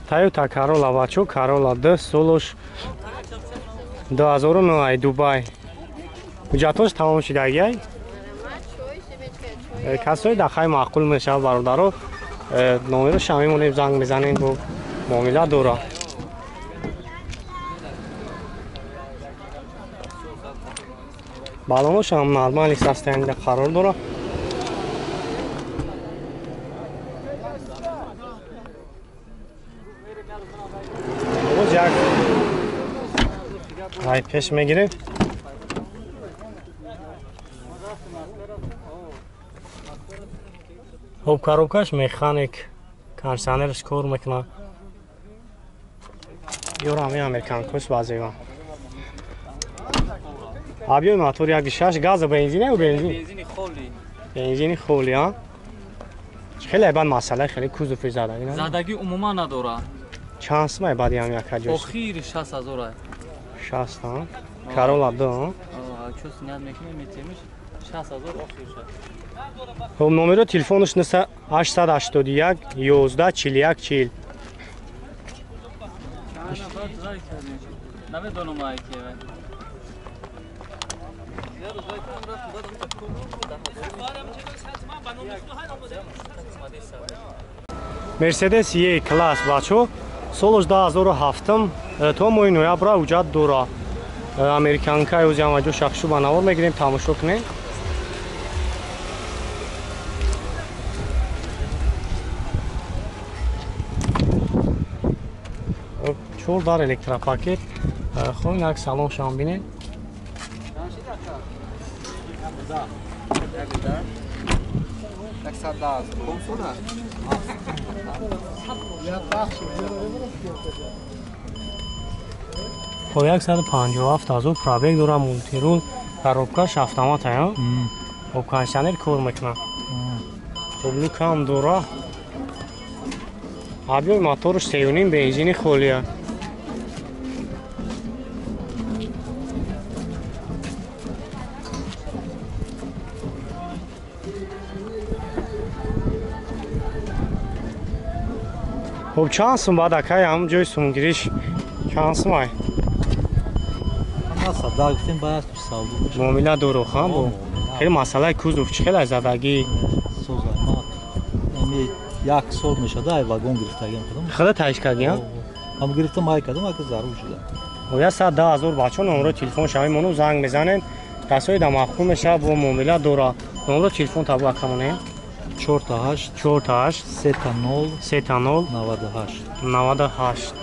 Toyota Corolla бачо, Corolla 2 солош 2009 Дубай. Ҳуҷҷатош тамом шудагиай. Касои дахай маъқул мешавад бародаро, номероша мемонем, занг мезанем, бо муомила дора. Балоношам нормали состояние қарор дора. Боз як ай пеш мегирем. Хоб, коробкаш механик, кондиционерш кор мекунад. Ёра ҳамин американкош баъзева. Объёми мотор 1.6, газа бензин ё бензин? Бензини холи. Бензини холи, а? Хеле бад масъала, хеле кузови задагӣ надорад. Задагӣ умуман надорад. Чанд сумай баъди ҳам яка ҷош? Охири 60 ҳазор ай. 60, а? Corolla 2, а? Чӯс ният мекунем, метемиш 60 ҳазор охир шад. Хоб, номеро телефонаш 881 11 41 40. Намедонам ай ки. Мерседес Е класс бачо, солош 2007 то моҳи ноябра ҳуҷҷат дора. Американка ӯзи ҳамаҷо шахшу ба навор мегирем, тамошо кунем. Чор дар электропакет. Хоб, як салон шам бинед. Хоб, 157 ҳазор пробег дора, мультирул, коробкаш автомат ая. Хоб, кондиционер кор мекунад. Хоб, люкам дора. Объёми моторш 3.5, бензини холия. Хоб, чанд сум баъд акай ҳам ҷои сумгириш чанд сум ай? Муомила доро ха бо. Хеле масъалаи кузов чӣ хеле задагӣ? Як сол мешада ай вагон гирифтагиам кадам. Худа таиш кардиам? Ҳам гирифтам, ай кадам, ака зарур шуда. 110 ҳазор бачо номеро телефон шави мону занг мезанем. Касои да маъқул мешавад бо муомила дора. Номеро телефон табу акамонем. 4 8 4 8 3 0 3 0 98 98.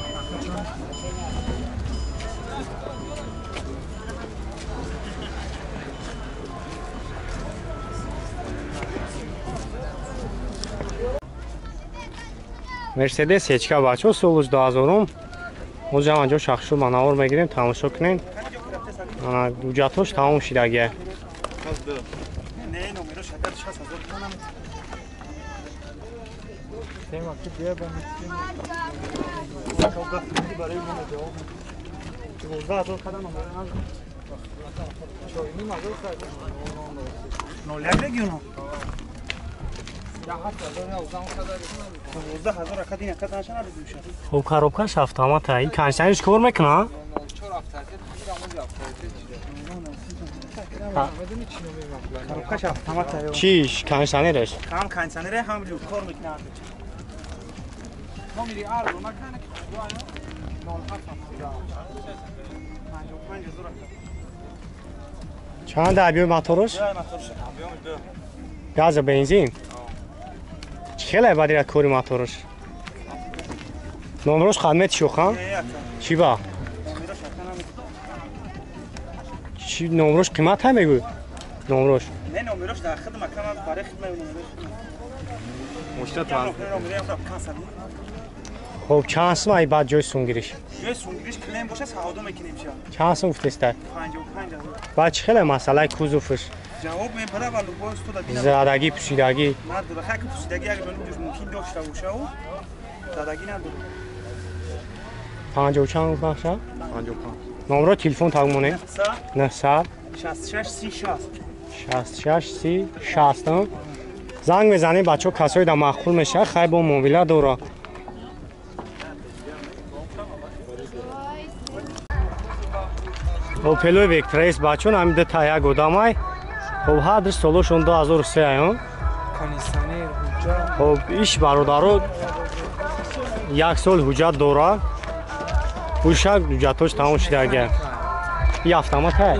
Мерседес ҳечка бачо, солуш 2000. Мо ҷамъ ҷо шахшу ба навор мегирем, тамошо кунем. Ана ҳуҷҷатҳош тамом шидагия. Хоб, коробкаш автомат ай. Кондиционерш кор мекунад? Коробкаш автомат ай. Чиш кондиционерш? Ҳам кондиционер ҳам люк кор мекунад. Чанд объёми моторш? Газа бензин? Хеле бадира кори моторш. Номерош қадмет шухан? Чӣ ба? Чӣ номерош қимат ҳам мегӯй? Номерош. Не, номерош дар худ макан барои худ номерош. Мошина транспорт. Хоб, чанд сум ай баъд ҷои сунгириш? Ҷои сунгириш клем боша савдо мекунем ша. Чанд сум гуфтеста? 55 ҳазор. Баъд чӣ хеле масъалаи кузовш? Ҷавоб мебара ва лубои устода бинам. Задагӣ, пӯшидагӣ? Надора. Хай ки пӯшидагӣ як доним ҷуз мумкин дошта боша у задагӣ надора. 50 чанд бахша? 55. Номро телефон тагмонем? 900 66 30 60. 66 30 60. Занг мезанем бачаҳо, касое да маъқул мешавад, хай бо муомила дора. Опелой Вектра С бачон ҳамин ду та як одамай. Хоб ҳар солошон 2003 ай. Кондиционер, ҳуҷҷат. Хоб иш бародаро як сол ҳуҷҷат дора. Ушак ҳуҷҷатош тамом шудага. И автомат ҳай.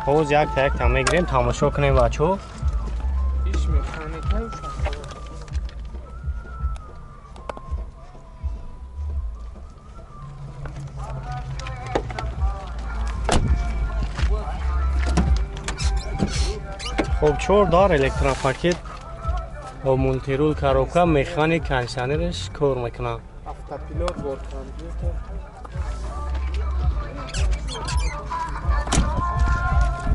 Ҳоз як та як та мегирем, тамошо кунем бачо. Иш механика. Хоб чор дар электропакет бо мультирул коробка механик кондиционерш кор мекунад. Автопилот бо компютер.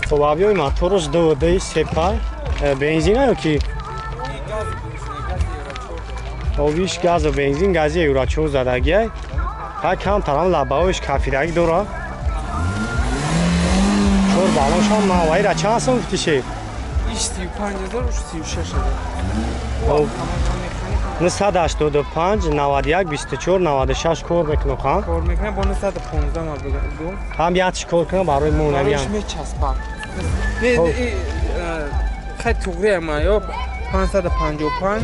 Хоб объёми мотораш 2.2 сепа бензина ё ки обиш газу бензин гази Евро 4 задагиай. Ҳа камтарам лабаош кафидагӣ дора. Чор балоншам навайра чанд сом гуфти шеф? 35 000 36 000. 985 91 24 96 кор мекунам ха? Кор мекунам бо 915 ма бигӯ. Ҳам якш кор кунам барои монавиам. Барои мечаспам. Не, хай туғри ма ё 555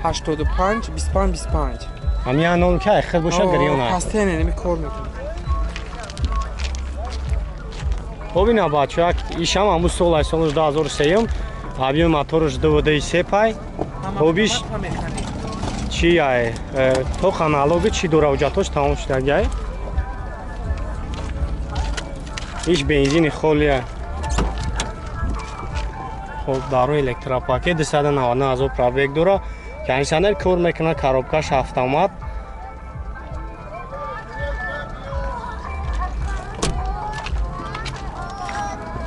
85 25 25. Ҳам я ном ки хел боша гирёна. Пастене неми кор мекунам. Хоб ина бача, ишам ҳамун сол ай соли 2003 объёми мотораш 2.3 пай. Хобиш чи ай то аналоги чи дора ҳуҷҷатош тамом шудагиай. Иш бензини холия. Хоб дарои электропакет 299 000 пробег дора. Кондиционер кор мекунад, коробкаш автомат.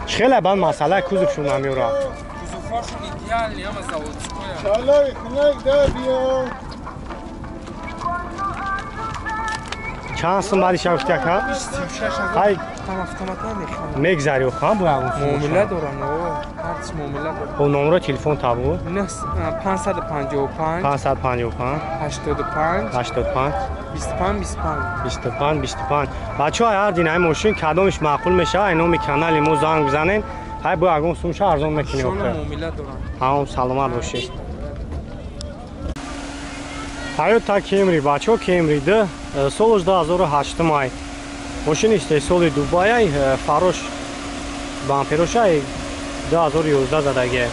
Хеле банд масъала кузовшон намеёрад. Кузовҳошон идеални, ҳама заводскоя. Чалаи хунак да биё. Чанд сум баъди шав гуфти ака? 36 000. Ай там автомата механам. Мегзари охам бо ягон сум. Муомила дорам, ҳарчи муомила дорам. Бо номро телефон табу? 555 555 85 85 25 25 25 25. Бачаҳо ҳар дин ай мошин кадомиш маъқул мешавад, ай номи канали мо занг бизанед. Ҳай бо ягон сумша арзон мекунӣ охир. Муомила дорам. Ҳам саломат бошед. Toyota Camry бачаҳо Camry 2 соли 2008 май. Мошин истеҳсоли Дубай, фарош бамперошай 2011 задагӣ.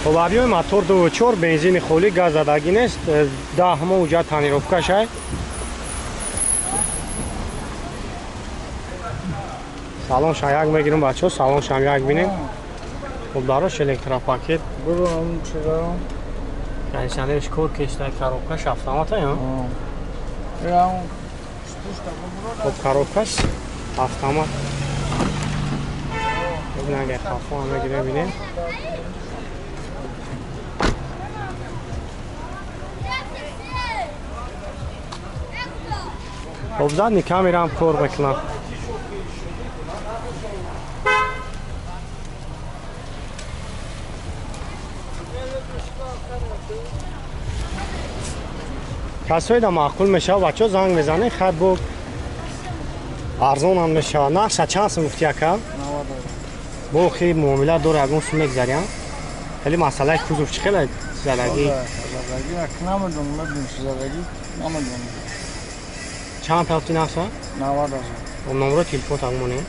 Хоб объёми мотор 2.4 бензини холӣ газ задагӣ нест. 10 моҳ уҷа тонировкашай. Салоншам як мегирем бачаҳо, салоншам як бинем. Хоб дарош электропакет. Кондиционерш кор кештай, коробкаш автомат ай, хоб коробкаш автомат. Бибин агар хафо ҳам мегирем бинем. Хоб задни камераам кор мекунад. Касое да маъқул мешавад бачаҳо занг мезанед, хай бо арзонам мешавад. Нархша чанд сум гуфти ака? Бо хи муомила дора ягон сум мегзарям. Хеле масъалаи кузов чӣ хеле задагӣ? Чанд ҳафти нархша? 90 000. Номро телефон тагмонем.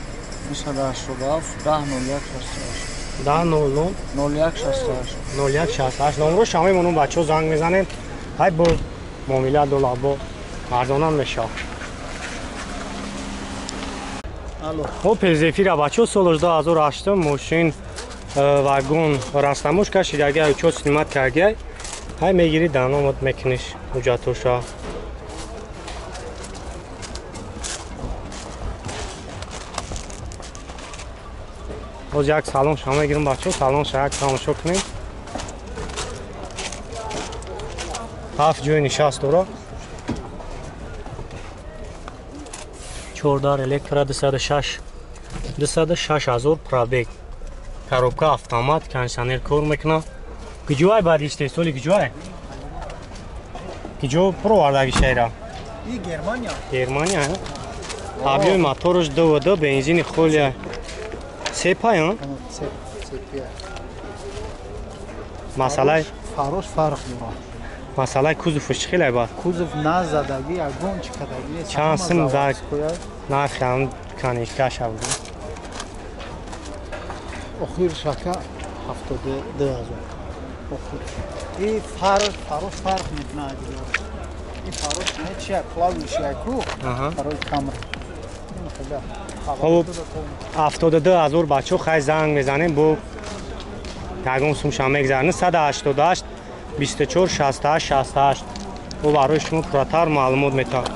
987 10 01 68. 10 00 01 68. 01 68. Номро шама мемонам бачаҳо занг мезанед. Ҳай бо муомила доллар бо арзонам мешавад. Опел Зефира бачаҳо соли 2008 мошин вагон растамош кашидаги учёт снимат карда. Ҳай мегири даномат мекуниш ҳуҷҷатоша. Боз як салон шама мегирам бачаҳо, салон ша як тамошо кунем. 7 ҷои нишаст дора. 14 электро 206 206 000 пробег. Коробка автомат, кондиционер кор мекунад. Куҷоай баъди истеҳсоли куҷоай? Киҷо провардаги шайра? И Германия. Германия. Объёми мотораш 2,2, бензини холия. Сепай, а? Сепия. Масалай фарош фарқ дорад. Масалай кузовш чӣ хелай ба? Кузов назадаги, ягон чӣ кадаги нест. Чанд сум за нархи ҳам канишкаша буд? Охир шака 72 ҳазор. Охир. И фарқ, фарош фарқ мекунад дигар. И фарош не чия, клавиш яку барои камера. Хоб, 72 ҳазор бачо хай занг мезанем, бо ягон сумша мегзарем. 188 24 68 68. Бо барои шумо пурратар маълумот метавад.